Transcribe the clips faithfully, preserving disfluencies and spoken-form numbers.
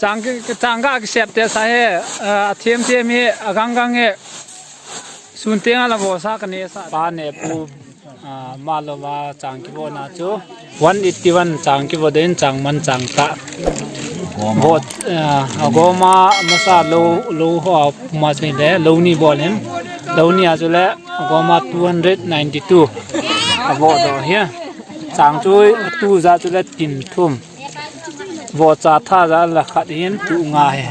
Chang ki, chang ka kisep te sa he, ah, athem them he, agang gang he. Sun tenga la vo sa ka ne sa. Pa ne pu, ah, ma lo ma chang kivo na chu. One eighty one chang kivo den chang man chang ta. Vo, ah, agoma masa lo, lo ho ma chu le, lo ni bol hin. Lo ni a chu le, agoma two hundred ninety two. Avo do he. Chang chu tu ja chu le tin thum. Vo cha tha ja la khat hin tu nga he.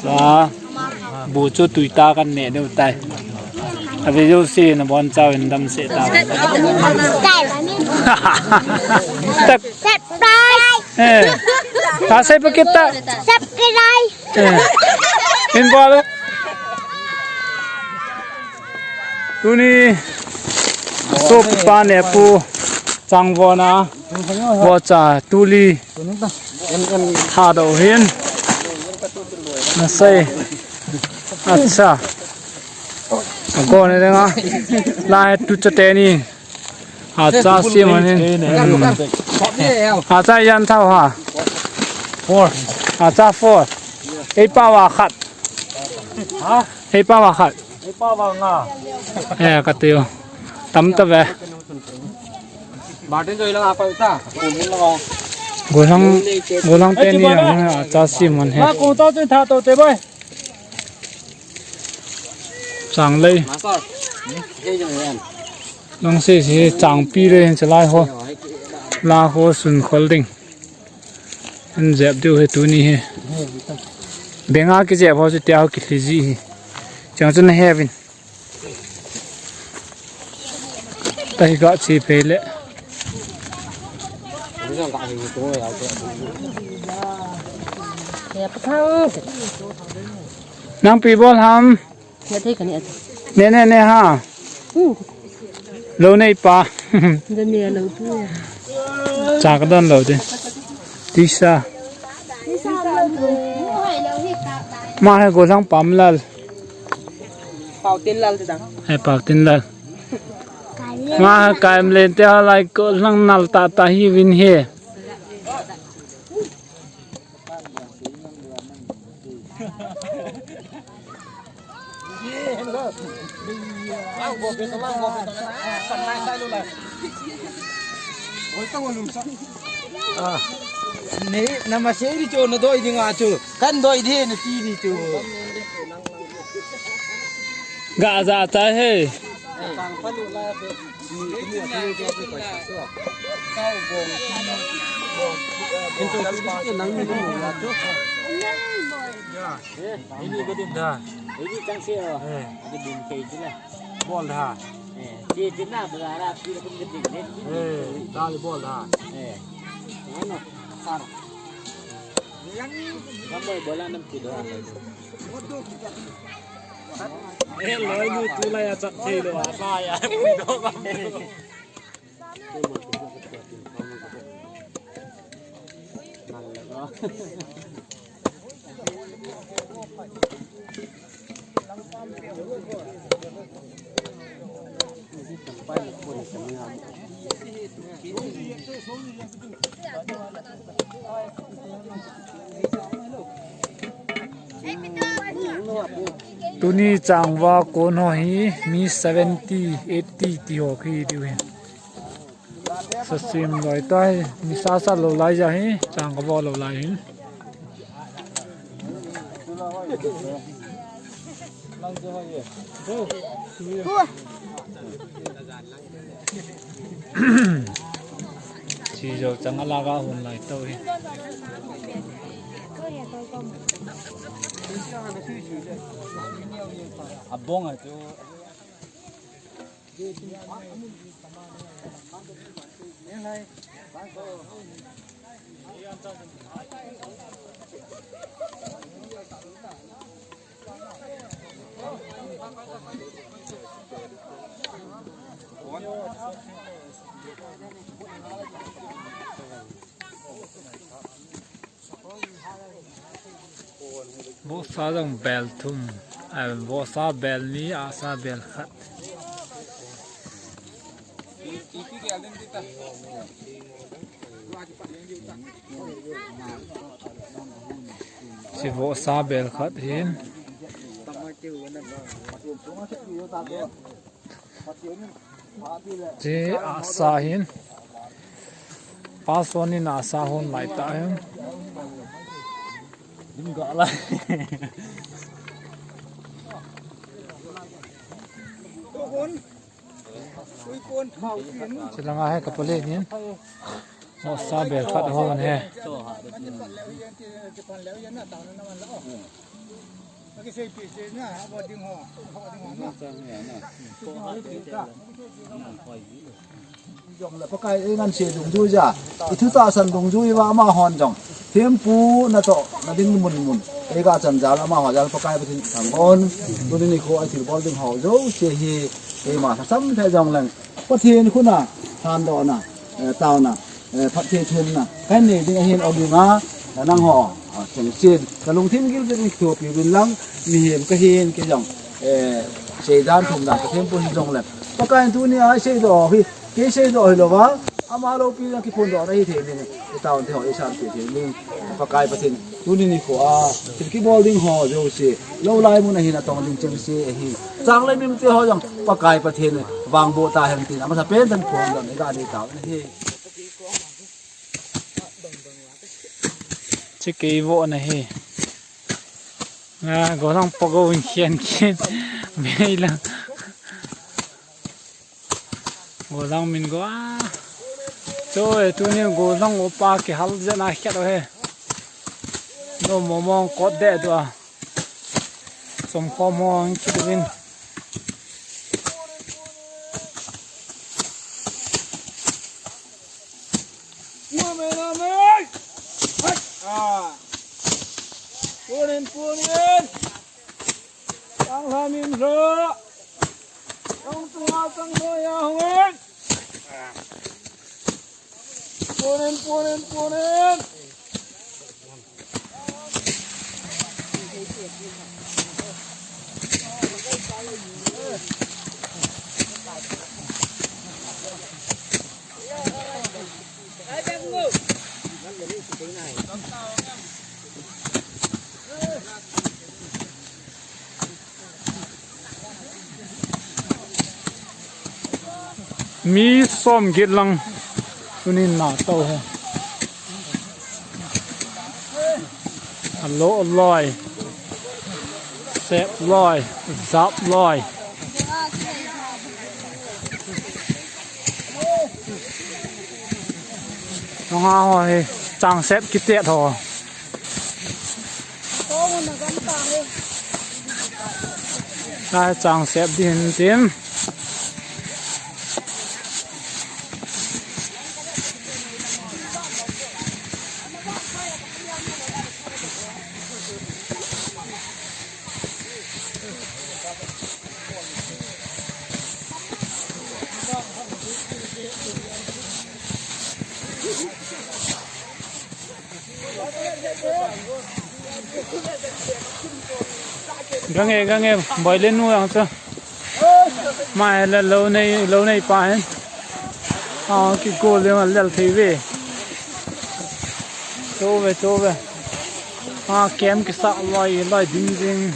Sa bu chu tui ta kan ne deu tai. A video si na bon chau in dam se ta. Tak. Subscribe. Eh. Ta sai pakit ta. Subscribe. Eh. In bol. Tuni sopi pa ne pu chang vo na. Vo cha tuli. Tha do hin. Na sai. Acha. Ago ne denga. La he tu cha te ni. Acha sim han hin. Hmm. Acha yan thau ha. Four. Acha four. Ei pa wa khat. Ha? Ei pa wa khat. Ei pa wa nga. Eh, ka tiu. Tam ta ve. Martin joi lang apa ta? Golang, golang te ni ang acha sim han he. Ma ko to tin tha to te boy. Chang lei. Lang se se chang pi le hin chalai ho. La ho sun khol ding. An jep diu he tuni he. Benga kijep ho chu tia ho kilhi ji hi. Chang chu na he vin. Tahi ga chi pe le. Nang pi bol ham. Ne, ne, ne, ha. Hmm. Lo nei pa. Cha ka don lo de. Tisa. Ma he golang pam lal. Pau tin lal te dang. He pau tin lal. Ma he kaim len te ha lai golang nal ta ta hi vin he. Nei, na ma sei di chu, na doi di nga chu. Kan doi di, na ti di chu. Ga ja ta he. Ini ka din da. Ini kan se o. Eh. Ka din kei ti la. Bol da. Eh, ti ti na ba ra pi ka din ne. Eh, ta bol da. Eh. Ano? Sar. Kan bol bol nam ti do. Eh, loi nu tu la ya chak thei lo a, sa ya. Tuni changva kon ho hi mi seventy, eighty ti ho khi diu hin. Sa sim loi tai, mi sa sa lo lai ja hi, chang ka vo lo lai hin. Chi jo chang ala ga hun lai to hi. Abong a chu. Vohsa jong bel thum, eh, vohsa bel ni, ahsa bel khat. Chi vohsa bel khat hin. Chi ahsa hin. Pastor in ahsa hon lai ta hin. Dim ga lai. Chilanga he kapale hin. Vohsa bel khat hon he. Jong le Pakai ei nganse dungjui a, i thu tahsan dungjui uva amahon jong thempu na toh na ding mun mun, ei ga chan jal amaho jal Pakai Pathen thangvah in, tuni nikho a i thilbol ding ho jouse hi, keima lhasam thei jong leng Pathen khut a thandohna, eh, taona, eh, phatthei thumna kahin nei ding ahin, ogin a, eh, nangho, ah, chengse in, ka lungthim gilkel in kithopi uvin lang, mihem kahin kei jong, eh, seidan thumdan ka thempu hin jong leng, Pakai in tuni a i seidoh hi, kei seidoh hilouva, ama loupina kiphondohna hithei ding, i taona te ho i sanpeh thei ding, Pakai Pathen tuni nikho a thil kibol ding ho jouse, lou lai mun ahin, atong ding chengse ahin, chang le mim te ho jong Pakai Pathen vangboh tahen tin, amasapen in phongdoh in i ga nei taona ahi. Chi kei vohna hi. Na, gollhang pagou in khen khen. Mei lang. Gollhang min go a. Choi, tuni gollhang upa kihal jeh a khet u hi. Nom mong mong kot deh diu a. Chomkhom ho hung kit uvin. Amen, amen. Hai. Ah. Punin, punin. Tang lhamin lho. Tang tua, tang tua ya hungin. Punin, punin, punin. Mi som get lang tunin na to he. Alo loi. Sep loi. Zap loi. Nong ha ho he. Chang sep kitet ho. Ai, chang sep din tin. Gange, gange, boile nu yang chu. Mai le lo nei, lo nei pa hin. A, kigol le lel thei ve. Cho ve, cho ve. A, kem kisa loi, loi ding ding.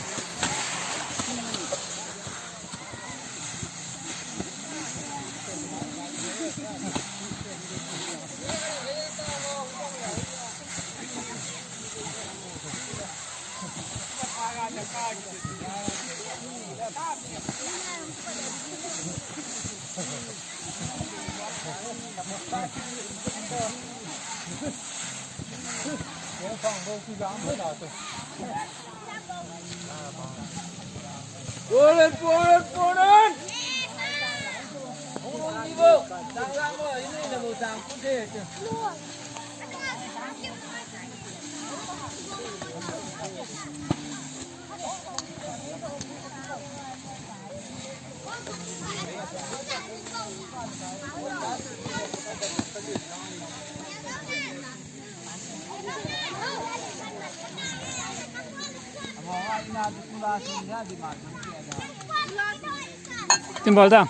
Tin bol ta.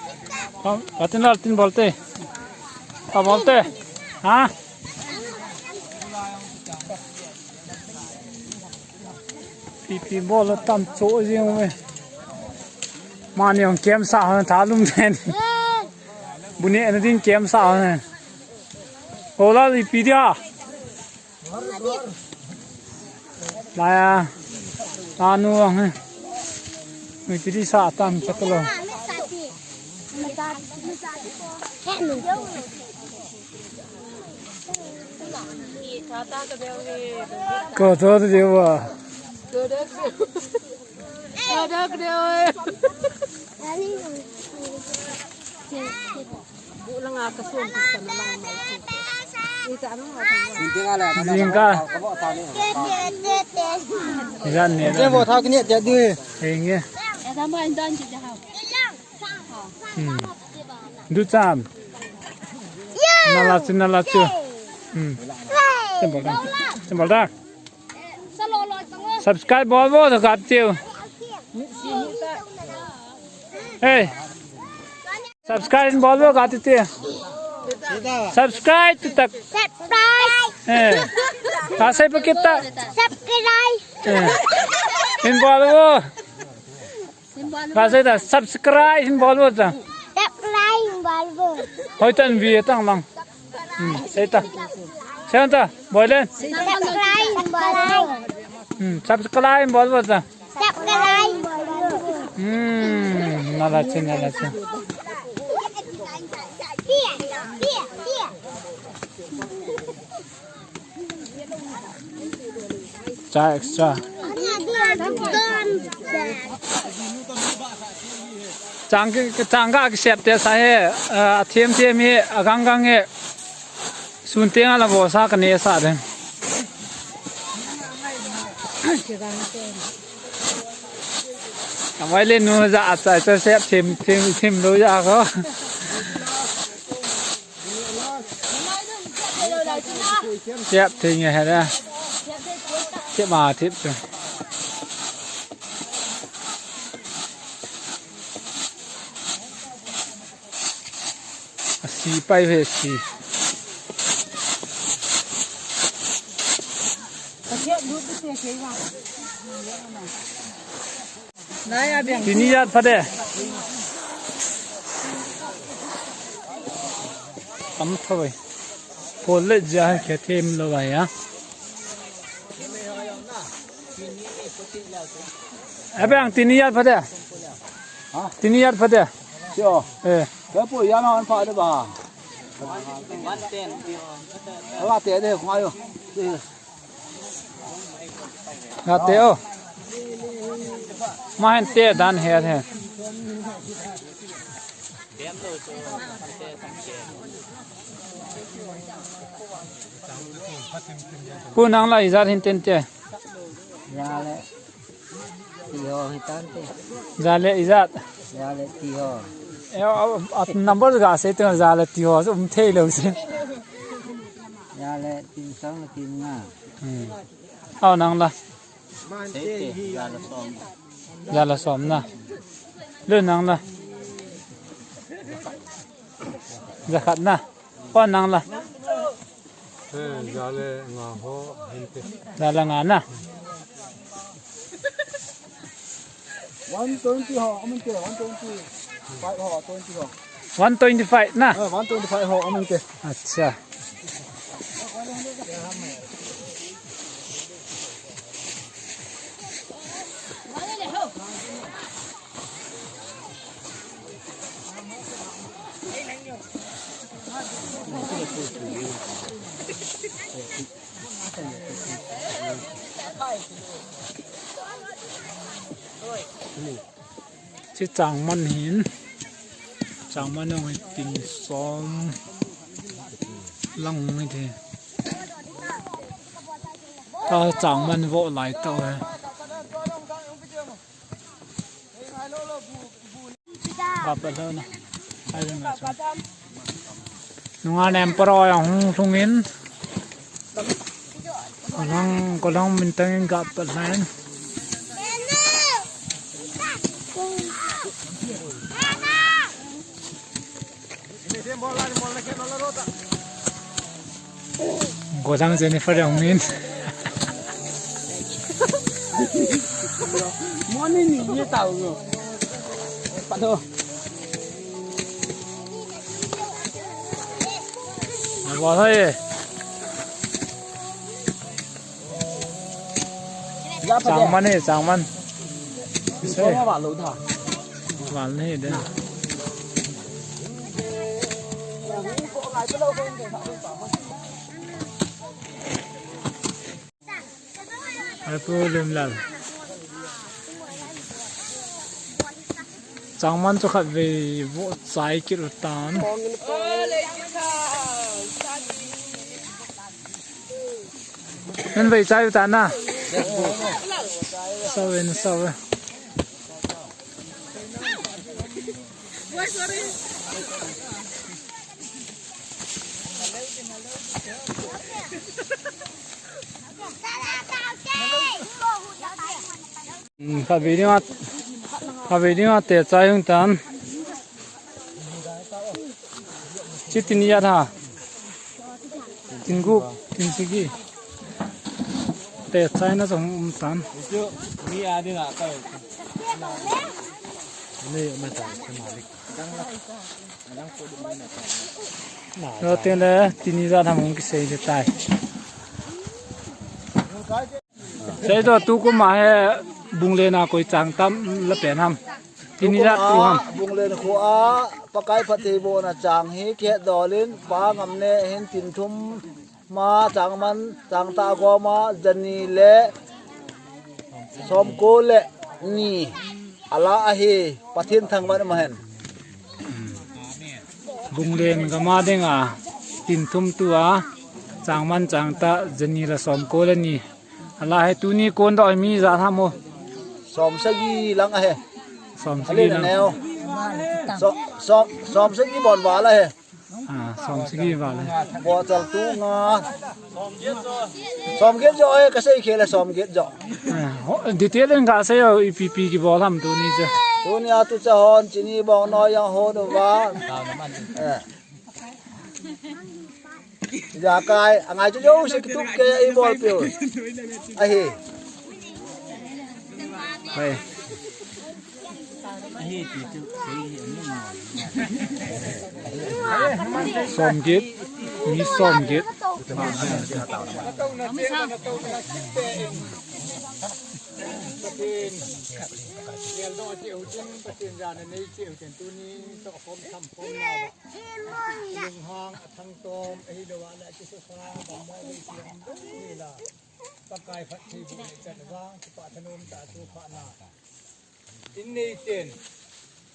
Tin bol te. Tin bol te. Ha? Pipi bol tam cho jing me. Mani ong kem sa ha tha lum den. Bune na ding kem sa ha. Ola li pi dia. Laya. Anu ang he. Mai pidi sa tam chatlo. Ko to de wa. Jingka. Jan ne. Ke bo thau kini tia di. Henge. Hmm. Du cham. Nala chu, nala chu. Hmm. Symbol da. Symbol da. Subscribe bol bol to kati tiu. Hey. Subscribe bol bol kati tiu. Subscribe tu tak. Subscribe. Eh. Kasai pakita. Subscribe. Eh. In bol bol. Kasai ta subscribe in bol bol ta. Subscribe in bol bol. Hoi tan vi tang lang. Hmm, sei ta. Sei ta, bol le. Subscribe bol bol. Hmm, subscribe bol bol ta. Subscribe bol bol. Hmm, nala chu, nala chu. Cha extra. Chang ke, chang ka kisep te sa he, a them them he, agang gang he. Sun te nga la vo sa ka ne sa den. Amai le nu ja a cha cha sep them them them lo ja ko. Sep them nge he da. Sep ma thip chu. Asi pai ve si. Tini jat phate. Tam tho ve. Pol le ja ke them lo va ya. Abang tini jat phate. Ha? Tini jat phate. Sio. Eh. Ke po ya na an pha de ba. Ala te de khong ayo. Nga te o. Ma hen te dan he he. Pu nang la ijat hin ten te. Jale. Ti ho hi tan te. Jale ijat. Jale ti ho. E, a, a, number ga se te jale ti ho, um thei lo se. Jale ti sang ti nga. Hmm. Au nang la. Sei te, jale som. Jale som na. Le nang la. Jakhat na. Ko nang la. Eh, jale nga ho, hinte. Jale nga na. One twenty ho, amun te, one twenty-five ho, twenty ho. One twenty-five na? Eh, one twenty-five ho, amun te. Acha. Chi changman hin, changman jong hi tin som lang hi the. Ta changman vo lai to he. Gap a lhon a. Ai, lhon a. Nunga nem paro yang hung thung in. Kolang, kolang min tang in gap a lhon. Godang Jennifer yang min. Morning ni ye tao yo. Pado. Na bol hai. Changman e, changman. Val nahi de. Ai pu Limlal. Changman chu khatvei vohchai kit u tan. Nan vei chai u tan na. Sao ve, sao ve. Hmm, khatvei dinga, khatvei dinga te chai hung tan. Chi tin ya tha. Tin gup, tin sagi. Te chai na jong um tan. Ni a dinga ka. Ni ma ta, ma li. Lo tin le, tin ni ja tham hung kisei le tai. Sei to tu kum a he Bunglen a koi chang tam la pen ham. Tin ni ja tu ham. Bunglen kho a Pakai phattheibohna chang hi kihet dol in Pa Ngamneh hin tin thum ma changman changtah gom a jani le somko le ni a la ahi, Pathen thangvah in um hen. Bunglen gam a dinga tin thum tu a changman changtah jani le somko le ni. A la hi tuni kon doh mi ijat ham o. Som sagi lang ahi. Som sagi lang. Neo. Som, som, som sagi bon val ahi. Ah, som sagi val ahi. Bohchal tu nga. Som get jo ahi, ka sei khel le som get jo. Ah, ho, detail in ka sei o, ipi pi kibol ham tuni chu. Tuni a tu cha hon, chini bong noi jong hon uva. Eh. Ijakai, angai chu jouse kitup kei a ibol peh u ahi. Hai. Som get, mi som get. Lunghang athangtom, ahilou a le kisukha, dammo le siam dong ni la. Pakai phattheiboh le chan vang, kipah thanom tah a thu phatna. In neiten,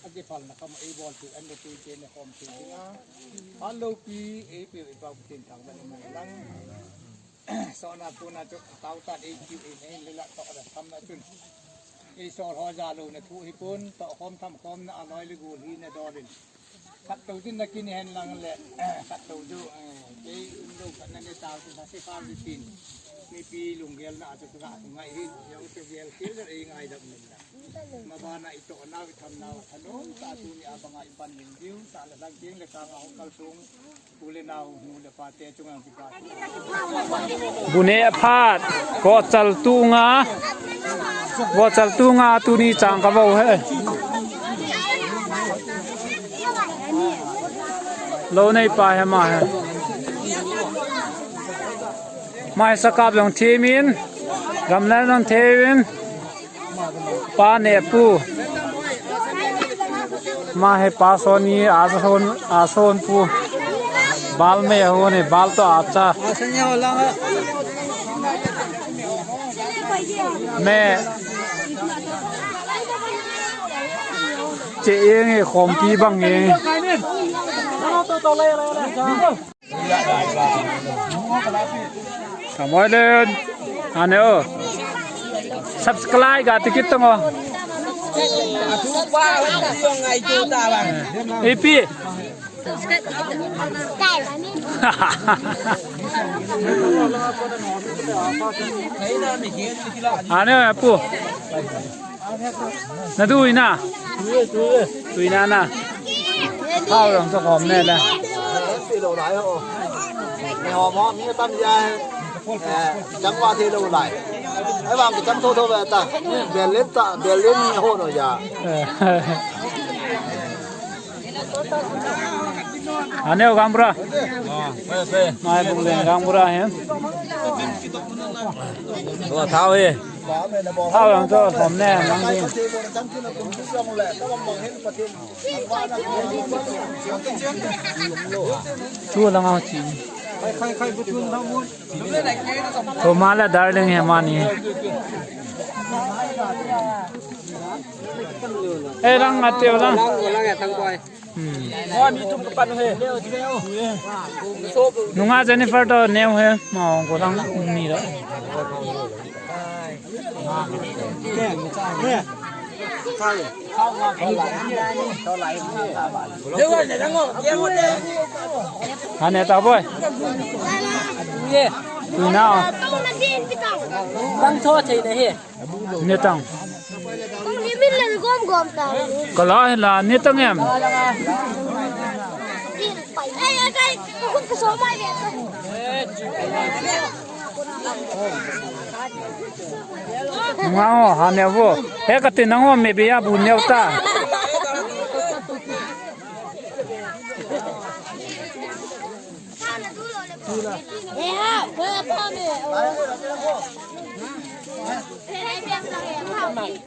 akiphalna kham a eibol thei, an neiten khom thei dinga. Phat loupi, eipeu eipao Pathen thangvah in um hen lang. Sona puna chu, tao tan eitiu in, in le la toh da tham na chun. Eisol ho jalouna thu hipon, tohkhom thamkhomna a noi le gol hina dol in. Khat tou tin na kin hen lang le, khat tou chu, eh, kei um lou khat na ne tau chu sa se kha tin. Mipi lunggelna a chu ka ngai hi, jong chu gel kil le ei ngaidam min na. Mabana i toh nau, i tham nau, thanom tah tuni a banga i pan min diu, tah le lang kin le ka nga hung kal sung. Bu neh phat, vohchal tu nga, vohchal tu nga tuni chang ka vo he. Lou nei pa he ma he. Ma he sakap jong them in, gamla jong them in. Pa neh pu. Ma he pa soni a son, a son pu. Bal me ho ne, bal to acha. Me. Che eng e khompi bang e. Kamoilen. Ane o. Subscribe ga tikit tongo. Ipi. Ane o, apu. Na du ina. Du ina na. Hao rong sa khom ne la. Eh, chang wa thei lou lai. Ai vang chang tho tho ve ta. Berlin ta, Berlin ni ho no ya. Aneo gaonbura. Mai bung le gaonbura he. Thao he. Thao ang to som ne mang ding. Tu lang a chi. Thoma le darling he mani. Eh, lang ate lang. Hmm. Nunga Jennifer to neo he ma ko lang ni la. Hane ta boy. Tuna. Tang tho thei na he. Ni tang. Kong ni min le gom gom ta. Kala he la ni tang em. Ai, ai, ai, ko ko so mai ve. Nunga ho, hane vo. He kati nang ho me bia bu neo ta.